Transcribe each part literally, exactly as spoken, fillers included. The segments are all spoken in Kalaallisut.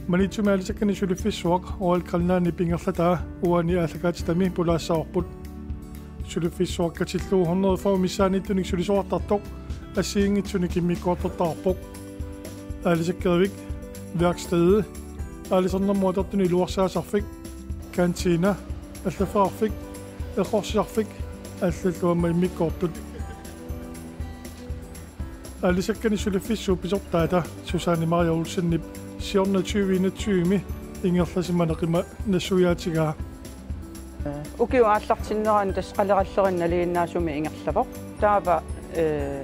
Maniitsumi aalisakkanik suliffissuaq Royal Greenlandip ingerlataa uani aallakaatitami pulaassavarput. Suliffissuaq katillugu hundrede fyrre missaanniittunik sulisoqartartoq assigiinngitsunik immikkoortortaqarpoq. Aalisakkerivik, værksted, aalisarnermut atortunik iluarsaasarfik, kantina, allaffeqarfik, errorsisarfik, allallu aamma immikkoortut. Aalisakkanik suliffissuup pisortaata Susanne Maria Olsenip siorna tyve enogtyve-mi ingerlasimaneqima nassuiaatigaa. Ukiup aallartinnerani tassa qalerallerineq nalinginnaasumik ingerlavoq. Taava, eh,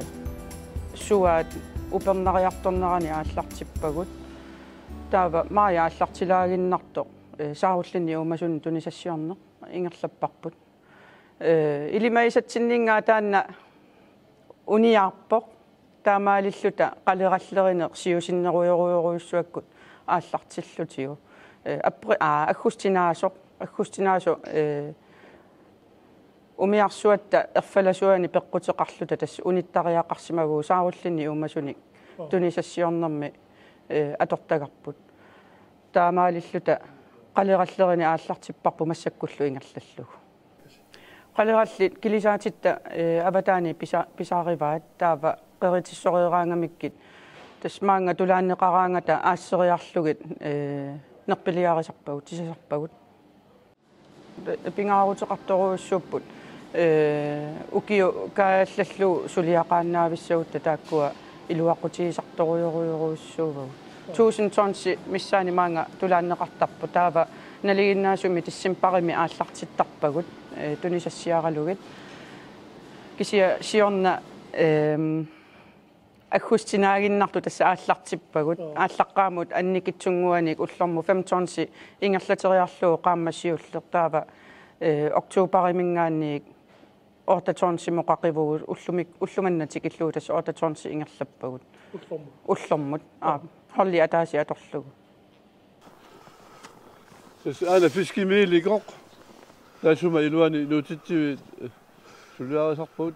suaat upernariartornerani aallartippagut. Taava maajip aallartilaaginnartoq, eh, saarullinnik uumasunik tunisassiorneq ingerlapparput. Eh, ilimagisatsinninngaanniit taanna uniarpoq. Taamaalilluta qalerallerineq siusinnerujorujorujussuakkut aallartillutigu. Eh, appri-, aa, aggustinaasoq, aggustinaasoq, eh, umiarsuatta erfalasuani peqquteqarluta tassa unittariaqarsimavugut saarullinnik uumasunik tunisassiornermi, eh, atortagarput. Taamaalilluta qalerallerineq aallartipparput massakkullu ingerlallugu. Qalerallit kilisaatitta, eh, avataani pisa-, pisaarivaat taava qeritissoreeraangamikkit. Tassa maanga tulaanneqaraangata aasseriarlugit, eh, nerpiliarisarpagut, tisasarpagut. Pingaaruteqartorujussuupput, eh, ukiut kaajallallugu suliaqaannavissagutta taakkua iluaqutigisartorujorujorujussuuvagut. Tusind tonsi missaani maanga tulaanneqartarpoq, taava nalinginnaasumik decembarimi aallartittarpagut, eh, tunisassiaralugit. Kisianni siorna, ehm, aggustinaaginnartoq tassa aallartippagut. Joo. Aallaqqaammut annikitsunnguanik ullormut fem tonsi ingerlateriarlugu qaammat siulleq, taava, eh, oktoberiminngaanniit otte tonsimut qaqivugut, ullumi-, ullumimut tikillugu tassa otte tonsi ingerlappagut. Ullormut. Ullormut. Aa, holdi ataaseq atorlugu. Tassa aana fiskemiilikooq. Taassuma iluani nuutsitsivit, eh, suliarisarpagut.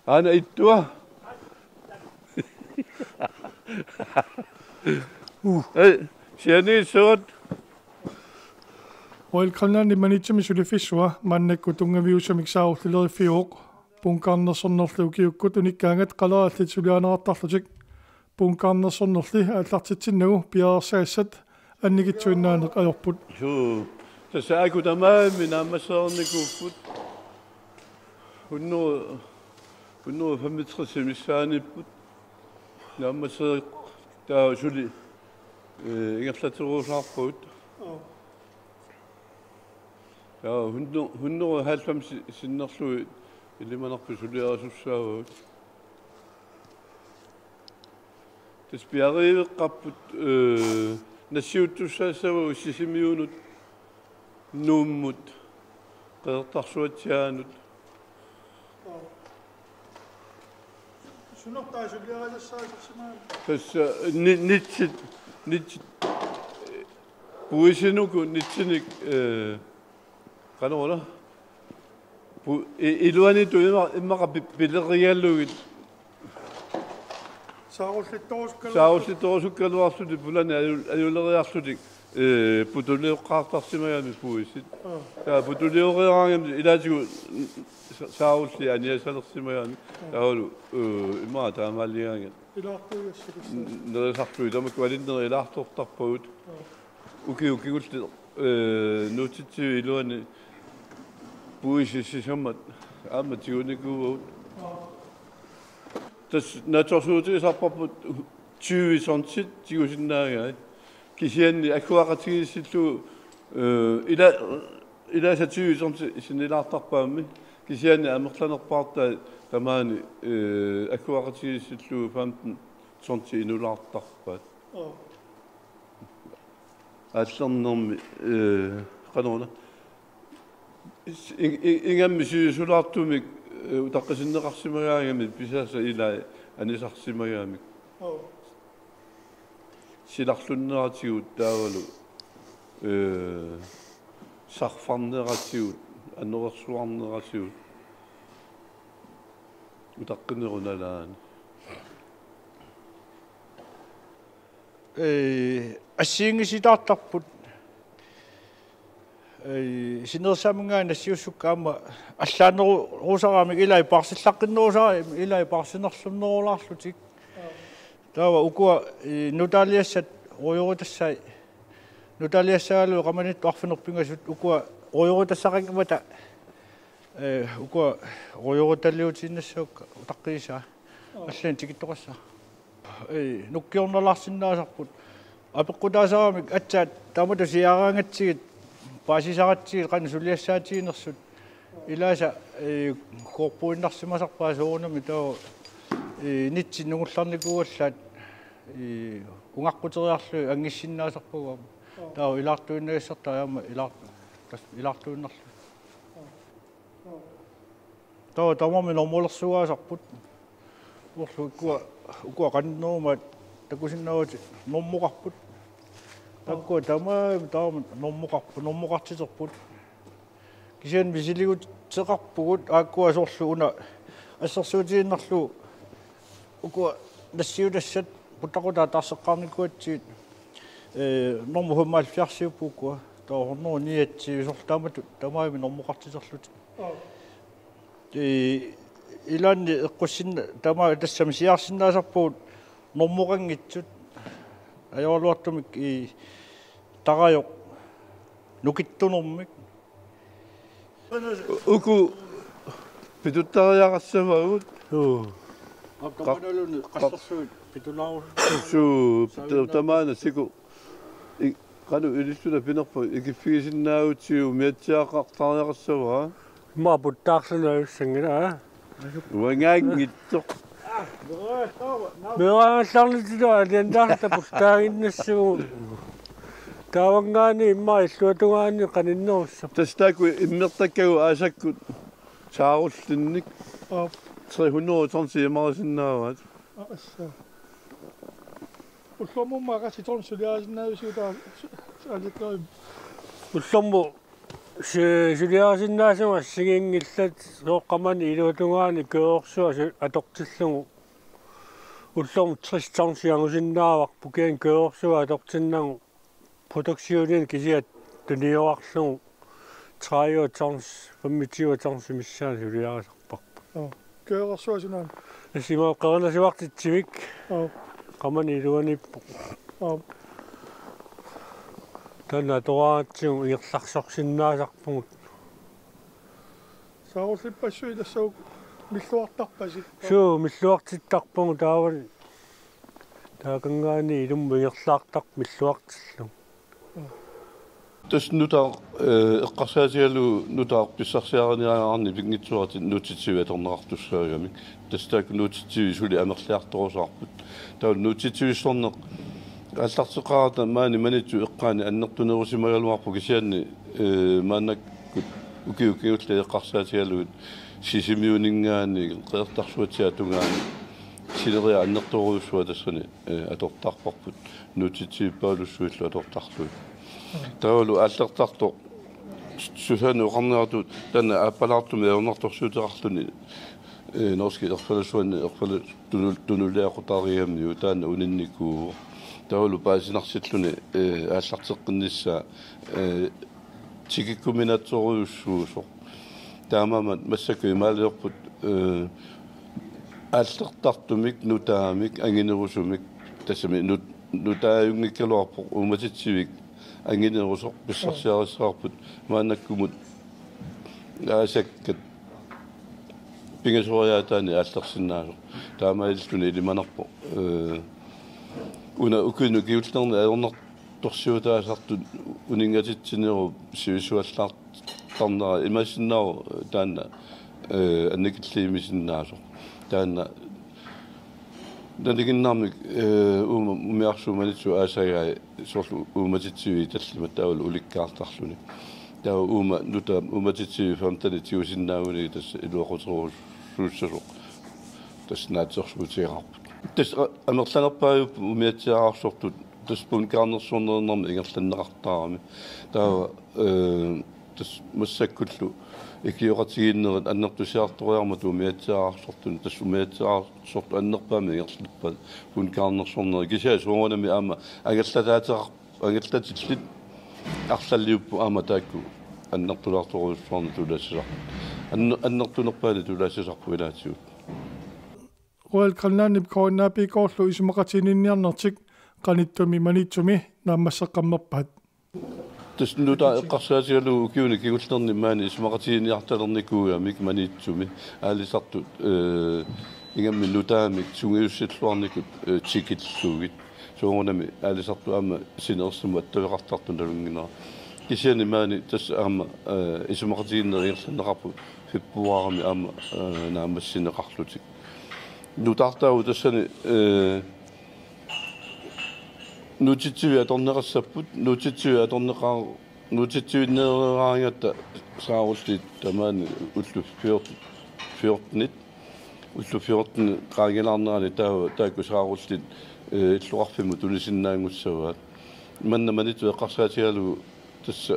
Aana ittua. Uh. Ei, sianiissuat. Royal Greenlandip Maniitsumi suliffissua maannakkut tunngaviusumik saarullileriffiuvoq. Bunkernersornerli ukiukkut unikkaangat qalerallit suliarineqartarlutik. Bunkernersornerli aallartitsinnagu piareersagassat annikitsuinnaaneq ajorput. Suu, tassa aajuku tamarmik naammassereernikuupput. Hundrede, hundrede femogtres missaaniipput. Naammassereeq taava suli, eh, ingerlaterusaarpagut. Ja, hundrede, hundrede og halvfems sinnerlugit ilimanarpoq suliarisussaavagut. Tassa piareeqqapput, eh, nassiuttussaassavagut Sisimiunut, Nuummut, Qeqertarsuatsiaanut. Sunertaa suliarisassaassarsimagamik? Tassa ni-, nitsit, nitsit, eh, puisinuku nitsinik, eh, qanoruna. Pu-, i-, iluaniittut ima-, immaqa pi-, pilerigalugit. Saarullittorusukkaluarlutik. Saarullittorusukkaluarlutik pulani aju-, ajuleriarlutik, eh, putulioqqaartarsimagamik puisit. Aa. Taava putulioreeraangamik ilaatigut sa-, saarulliit aniasalersimagamik. Aa. Taavalu, eh, immaqa taamaaligaangat. Ilaartuigassagissaat. N-, nerisarlugit tamakku alinneri ilaartortarpagut. Aa. Ukiut kingulliit, eh, nuutsitsivit iluani puisit sisamat aamma tigunikuuagut. Tassa naatsorsuutigisarparput tyve tonsit tigusinnaagaat. Kisianni agguaqatigiissillugu, eh, ila-, ilaasa tyve tonsit sinnilaartarpaammi. Kisianni amerlanerpaartaat tamaani, eh, agguaqatigiissillugu femten tonsit inulaartarpaat. Aallarnermi, eh, qanoruna. Is-, i-, i-, ingammik sivisulaartumik, eh, utaqqisinneqarsimagaangamik pisaasa ilai anisarsimagamik. Joo. Silarlunneratigut taavalu, eh, sarfarneratigut, anorersuarneratigut. Utaqqinerunalaani. Ee, assigiinngisitaartarput. Ee, sinerissaminngaanniit nassiussukkaat aamma allaanerusaramik ilai paarsillaqqinnerusaramik ilai paarsinerlunnerulaarlutik. Taava ukua, ee, nutaaliassat rujooritassai. Nutaaliassagaluit qamanittut arfineq-pingasut ukua rujooritassaqanngimmata, ee, ukua rujooritaaliutiinnassavakka utaqqiisaa. Allanik tikittoqassaaq. Ee, nukkiornalaarsinnaasarput. Apeqqutaasaramik aatsaat taamatut siaaraangatsigit paasisaratsigit qanoq suliassaatiginersut. Ilaasa, ee, koorpuinnarsimasarpaat soorunami taava, ee, nitsit nungullarnikuugallaat, ee, ungaqquteriarlugit angissinnaasarpagut. Taava ilaartuinnagassartaa aamma ilaar-, tas-, ilaartuinnarlugit. Taava tamarmik normolersugaasarput. Uorlu ukua, ukua qannerumaat takusinnaavutit normoqarput. Taakkua tamarmik tamarmik normoqarput, normoqartiterput. Kisianni misiliguteqarpugut aakkua soorlu una assersuutigiinnarlugu ukua nassiutassat quttaqutaat taarseqqaarnikuugatsigit, ee, normu femoghalvfjerdsiupput ukua, taava hundrede niogtyve soorlu taamatut tamarmik normoqartiterlutik. Ee, ilaanni eqqussinna-, tama tassami siaarsinnaasarpugut normoqanngitsut ajoraluartumik, ee, tarajoq nukittunermik. Uku pituttariaqassavagut. Suu. Aap, tamanuluni qallersuit pitulaarus-. Suu, ta-, tamaana siku. I-, qanoq ilissinnut pinerpoq ikiffigisinnaagutsigu umiatsiaqartariaqassavaa. Immaqa puttaarluni ajussanngilaq, aa? Uangaanngitsoq. Meeraagallarnitsilua aliantaarta puttaaginnassagut. Taavanngaanniit immaqa illuatungaani qaninnerussappat. Tassa taakku immertakkagut aasakkut saarullinnik. Aap. Tre hundrede tons imarisinnaavaat. Assa. Ullormut immaqa qassit tons suliarisinnaavisigit taava su-, su-, aliakkarim? Ullormut su-, suliarisinnaasavut assigiinngillat, soorlu qamani illuatungaani kykkersuaq su-, atortillugu. Ullormut tres tonsi angusinnaavarput, kisianni kykkersuaq atortinnagu produktioninik kisiat tuniorarlugu tredive tons, femogtyve tons missaani suliarisarparput. Joo. Kykkersuaq sunaana? Tassa ima qerinasuartitsivik. Joo. Qamani iluaniippoq. Joo. Taanna atoraangatsigu ingerlarsorsinnaasarpugut. Saarullippassuit tassa uku milluartarpasi? Suu, milluartittarpagut taavani. Taakanngaanniit ilummut ingerlaartarput milluartillugu. Tassa nutaaq, ee, eqqarsaatigalugu nutaaq pissarsiariniaraanni pinngitsoorati nuutsitsivik atorneqartussaagamik. Tassa taakku nuutsitsivik suli amerliartorusaarput. Taava nuutsitsivissorneq aallarteqqaarata maani Maniitsup eqqaani annertunerusimagaluarpoq kisianni, ee, maannakkut ukiut kingulliit eqqarsaatigalugit Sisimiuninngaanniit Qeqertarsuatsiaat tungaanut sineriak annertoorujussuaq tassani, ee, atortarparput nuutsitsivippaalussuillu atortarlugit. Taavalu aallertartoq Susanne oqarniartut taanna aappalaartumik ajornartorsiuteqarluni, ee, norskit erfalassuanni erfala tunu-, tunuliaqutarigammiuk taanna uninnikuuvoq. Taavalu paasinarsilluni, ee, aallarteqqinnissaa, ee, tikikkuminaatsorujussuusoq. Taamaammat massakkut imaaliorput, ee, aallertartumik, nutaamik, anginerusumik, tassami nut-, nutaajunngikkaluarpoq uumatitsivik anginerusoq pissarsiarissavarput maannakkumut aasakkat pingasoriaataanik aallersinnaasoq. Taamaalilluni ilimanarpoq. Ee, una ukiuni kingullerni ajornartorsiutaasartut uninngatitsinerup sivisuallaartarnera imaassinnaavoq taanna, ee, annikilliimisinnaasoq. Taanna naligiinnarmik, ee, uuma umiarsuup Maniitsup aasagai soorlu uumatitsivik tallimat taavalu ulikkaartarluni. Taava uuma nutaap uumatitsivik femtenit tigusinnaagunigit tassa iluaquterusussasoq tassa naatsorsuutigaarput. Tassa a-, amerlanerpaajupput umiatsiaararsortut tassa bundgarnersornermi ingerlanneqartarami. Taava, ee, Tassa massakkullu ikioqatigiinnerit annertusiartoriarmata umiatsiaararsortut, tassa umiatsiaararsortut annerpaamik ingerlappaat, bundgarnersornerit, kisianni soorunami aamma angallataateqar-, angallatillit arlaliupput aamma taakku annertulaartorujussuarnik tulaassisarput. Anner-, annertunerpaani tulaassisarput ilaatigut. Royal Greenlandip K N A P-kkoorlu isumaqatiginninniarnertik qanittumi Maniitsumi naammasseqqammerpaat. Tassa nutaaq eqqarsaatigalugu ukiuni kingullerni maani isumaqatiginniartalernikuugamik Maniitsumi aalisartut, eh, ingammik nutaamik sungiussilluarnikut, eh, tikillugit. Soorunami aalisartut aamma sinerissami attaveqartartut nalunngilara. Kisianni maani tassa aamma, eh, isumaqatigiinnerit ingerlanneqarput februarimi aamma, eh, naammassineqarlutik. Nutaartaavoq tassani, eh, nuutsitsivik atorneqassapput, nuutsitsivik atorneqaa-, nuutsitsivinneeraangatta saarulliit tamaani ullut fjorten, fjortenit, ullut fjorten qaangilaarnerani taava taakku saarulliit, eh, illoqarfimmut tunisinnaanngussavaat. Manna Maniitsup eqqarsaatigalugu tassa,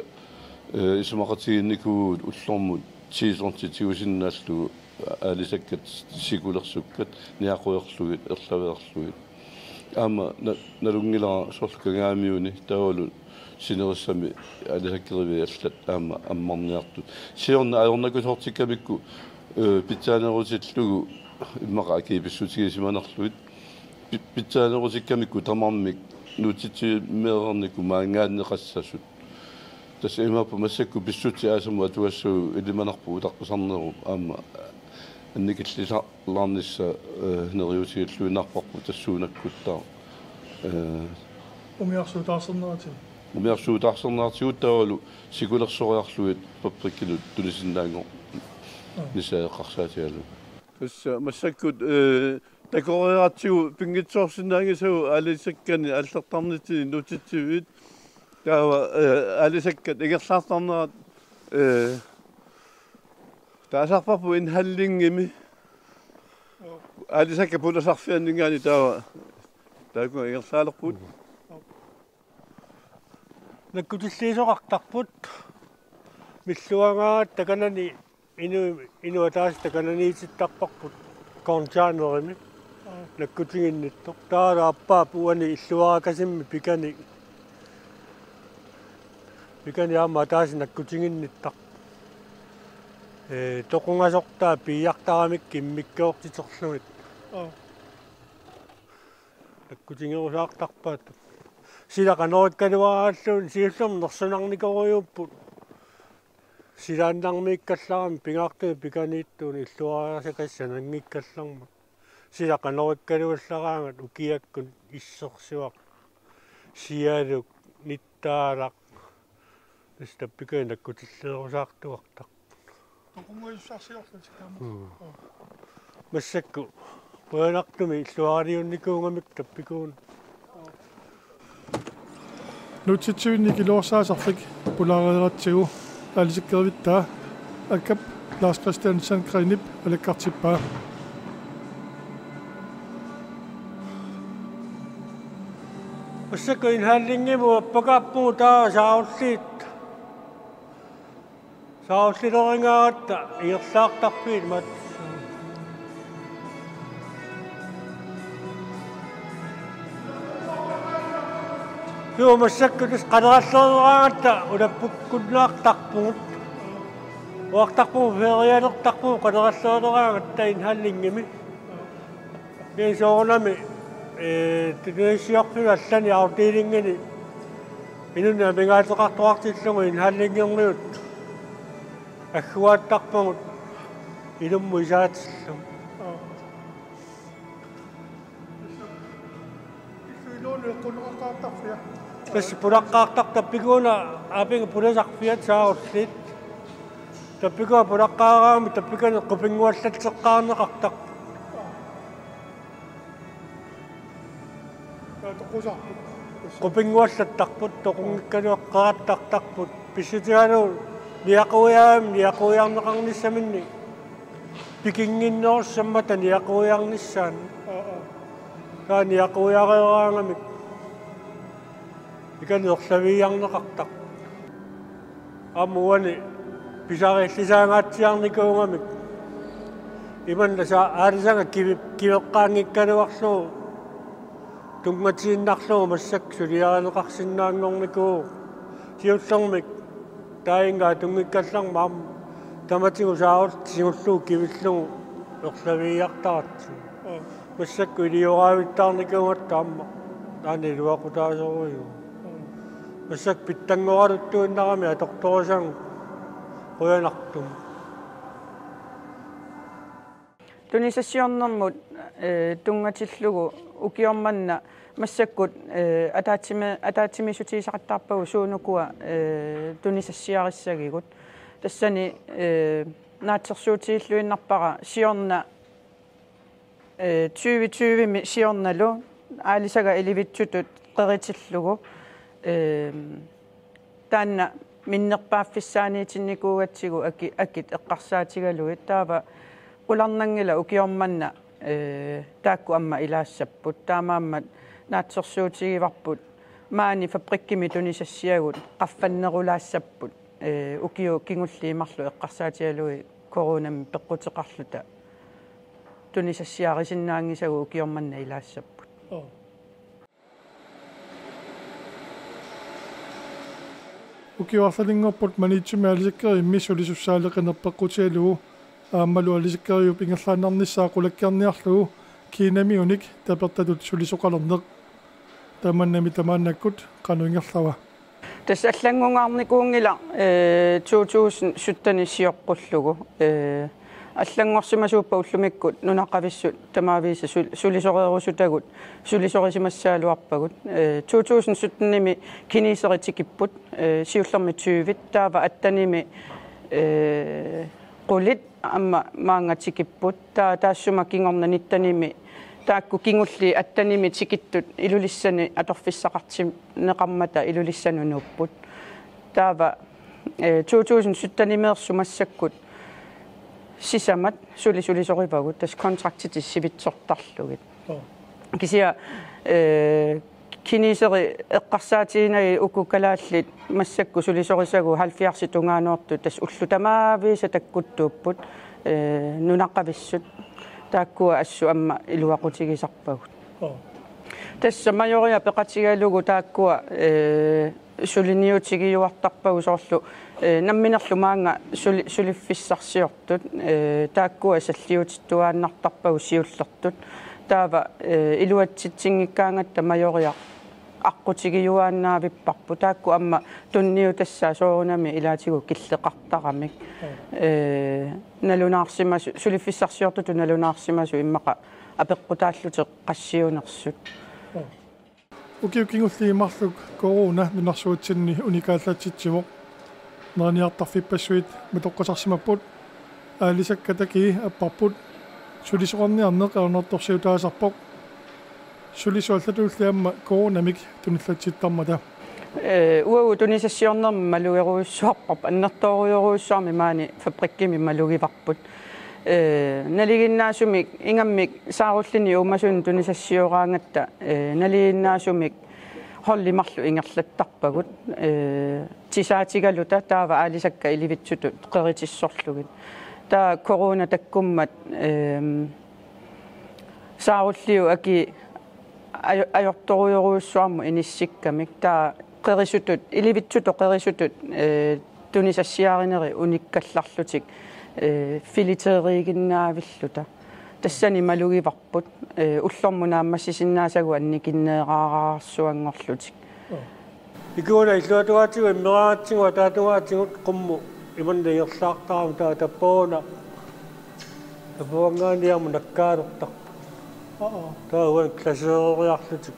eh, isumaqatigiinnikuuvugut ullormut ti tonsit tigusinnaallugu aalisakkat sikulersukkat niaquerlugit, erlaveerlugit. Aamma na-, nalunngilara soorlu Kangaamiuni taavalu sinerissami aalisakkeriviit allat aamma ammarniartut. Siorna ajornakusoortikkamikku, eh, pitsaanerutillugu immaqa akii pissutigisimanerlugit. Pi-, pitsaanerutikkamikku tamarmik nuutsitsivimmeereernikut maanngaanneqassasut. Tassa imaappoq massakkut pissutsit aasamut atugassagut ilimanarpoq utaqqisarnerup aamma annikillisaarlaarnissaa, eh, neriuutigilluinnarparput tassuunakkuttaaq. Eh, Umiarsuutaarserneratigut. Umiarsuutaarserneratigut taavalu sikulersoriarlugit fabrikkinut tunisinnaanngornissaa eqqarsaatigalugu. Tassa massakkut, eh, takoreeratsigu pinngitsoorsinnaanngisagut aalisakkanik aallertarnitsinni nuutsitsiviit. Taava, eh, aalisakkat ingerlaartarnerat, eh, taasarparput indhandlingimi. Aalisakkat pulasarfianninngaanniit taava taakku ingerlaalerput. Nakkutilliisoqartarput. Milluangaat takanani inu-, inuk ataaseq takananiitittarparput containeri. Nakkutiginnittoq. Taava aappaapput uani illuarakasimmi pikani. Pikani aamma ataaseq nakkutiginnittarpoq. Ee, toqungasortaa piiartaramikku immikkoortiterlugit. Aa. Nakkutigerusaartarpaat. Sila qanoq ikkaluaraluunniit siullermik nersunarnikorujuupput. Silaannarmiikkallarami pingaartumik pikaniittuunik illuarasakassananngikkallarmat. Sila qanoq ikkaluallaraangat ukiakkut issersuaq. Sialuk, nittaalaq. Tassa tappikani nakkutilleerusaartuartarput. Toqunngajussaarsiorlutik aamma. Mm. Massakkut qujanartumik illuaraliunnikuugamikku tappikuuna. Nuutsitsivinnik iluarsaasarfik pulaareeratsigu aalisakkerivittaaq Akkap Lars Christian Sandgreenip alakkartippaa. Massakkut indhandlingimut appakaappugut taava saarulliit. Saarullilereeraangatta ingerlaartarfiit mat. Suu massakkut tassa qalerallereeraangatta ulappukkunnaartarpugut. Uartarpugut ferialertarpugut qalerallereeraangatta indhandlingimi. Kisianni soorunami, ee, tunisiorfiup allani afdelingini inunnik amigaateqartoqartillugu indhandlingermiut agguaattarpagut ilummut isaatillugu. Tassa pulaqqaartarput tappikuuna aapinga pulasarfiat saarulliit. Tappikuuna pulaqqaaraangamik tappikani qupinnguallatseqqaarneqartarput. Qupinnguallattarput, toqunngikkaluaqaattartarput. Pissutigalugu niaquiaamik niaquiarneqarnissaminnik pikinnginnerussammata niaquiarnissaannik. Taava niaquiareeraangamik pikani erlaviiarneqartarput. Aamma uani pisariillisaangaatsiarnikuugamik. Imanna tassa aalisagaq kivi-, kiveqqaanngikkaluarlugu tunngatiinnarlugu massakkut suliarineqarsinnaanngornikuuvoq. Siullermik taanna atunngikkallarmat aamma tamatigut saarullit tigullugu kivillugu erlaviiartaratsigit. Massakkut ilioraavittaarnikuugatta aamma taanna iluaqutaasorujuuvoq. Massakkut pitsanngoraluttuinnarami atortorisagut qujanartumik. Tunisassiornermut, eh, tunngatillugu ukioq manna massakkut, eh, ataatsimi-, ataatsimiissutigisaqattaarpagut suunukua, eh, tunisassiarissagigut. Tassani, eh, naatsorsuutigilluinnarpara siorna, eh, tyve tyvemi siornalu aalisagaq ilivitsutut qeritillugu, eh, taanna minnerpaaffissaaniitinnikuugatsigu aki-, akit eqqarsaatigalugit, taava qularnanngilaq ukioq manna, eh, taakku aamma ilaassapput. Taamaammat naatsorsuutigivarput maani fabrikkimi tunisassiagut qaffannerulaassapput, eh, ukiut kingulliit marluk eqqarsaatigalugit coronami peqquteqarluta tunisassiarisinnaanngisagut ukioq manna ilaassapput. Oo. Ukioq arlalinngorput Maniitsumi aalisakkerimmi sulisussaaleqineq peqqutigalugu aammalu aalisakkeriup ingerlaannarnissaa qulakkeerniarlugu Kinamiunik tapertatut sulisoqalerneq. Tamannami tamaannakkut qanoq ingerlava? Tassa allanngungaarnikuunngilaq, eh, to tusind sytten sioqqullugu. Eh, allanngorsimasuuppat ullumikkut nunaqavissut tamaavisa sul-, sulisoreerusutagut sulisorisimassagaluarpagut. Eh, to tusind syttenimi kineserit tikipput, eh, siullermik tyvit, taava attenimi, eh, qulit aamma maanga tikipput. Taa-, taassuma kingorna nittenimi taakku kingulliit attenimi tikittut Ilulissani atorfissaqartinneqarmata Ilulissanut nuupput. Taava, eh, to tusind syttenimeersut massakkut sisamat suli sulisorivagut, tassa kontraktitit sivitsortarlugit. Oo. Kisianni, eh, kineserit eqqarsaatiginagit uku kalaallit massakkut sulisorisagut halvfjerdsit tungaanoortut, tassa ullut tamaavisa takkuttuupput, eh, nunaqavissut. Taakkua assut aamma iluaqutigisarpagut. Oo. Tassa Majoria peqatigalugu taakkua, eh, suliniutigiuartarpagut soorlu, eh, namminerlu maanga suli-, suliffissarsiortut, eh, taakkua salliutittuaannartarpagut siullertut. Taava, eh, iluatsitsinngikkaangatta Majoria aqqutigiuaannaavipparput. Taakku aamma tunniutassaat soorunami ilaatigut killeqartaramik. Oo. Eh, nalunaarsimasu-, suliffissarsiortutut nalunaarsimasut immaqa apeqqutaallutik qassiunersut. Oo. Ukiut kingulliit marluk corona nunarsuatsinni unikaallatsitsivoq. Neriniartarfippassuit matoqqasarsimapput. Aalisakkat akii apparput. Sulisoqarniarneq ajornartorsiutaasarpoq. Sulisut allatulli aamma coronamik tunillatsittarmata. Eh, uagut tunisassiornermi malugerujussuarparput, annertoorujorujussuarmik maani fabrikkimi malugivarput. Eh, nalinginnaasumik ingammik saarullinik uumasuni tunisassiooraangatta, eh, nalinginnaasumik holdi marluk ingerlattarpagut, eh, tisaatigaluta taava aalisakkat ilivitsutut qeritissorlugit. Taava corona takkummat, ehm, saarulliup akii ajo-, ajortorujorujussuarmut inissikkamik. Taava qerisutut, ilivitsutut qerisutut, eh, tunisassiarinerit unikkallarlutik, eh, filteriiginnaavilluta. Tassani malugivarput, eh, ullormut naammassisinnaasagut annikinneeraarsuanngorlutik. Oo. Ikuna illuatungaatsigut immeraangatsigut ataatungaatigut qummut imanna ingerlaartarami, taava tappavuna. Tappavanngaanniit aamma nakkaalertarput. Oo. Taava uani glaseereriarlutik.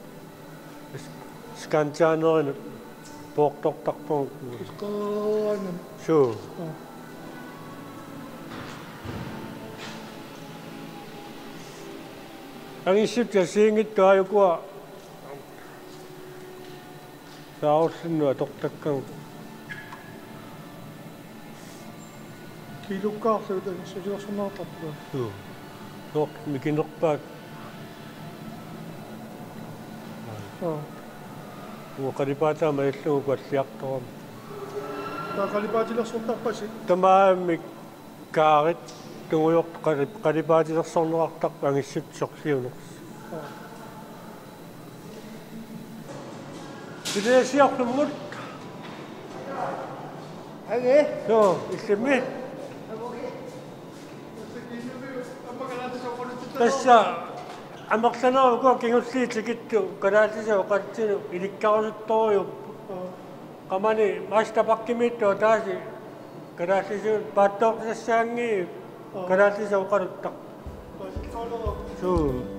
Scantianerinut poortortarpagut. Suu. Oo. Angissut assigiinngitsut aajukua saarullinnut atortakkagut. Kiilukkaarluta suliorsimaartarput. Suu. Soorlu mikinerpaat. Oo. Uanga qalipaataa majallugu uku alliartorama. Taava qalipaatilersortarpasi? Tamarmik kaarit tungujortoq qalip-, qalipaatilersorneqartarpoq angissutut sorliuneq. Piliasiorlummut. Age? Joo, illimmi? Tassa amerlanerit ukua kingulliit tikittut kalaallisut oqaluttut ilikkarusuttorujuupput. Qamani Masterpakkimiittut taasi kalaallisut paatsoortassaanngillat kalaallisut oqaluttarput. Suu.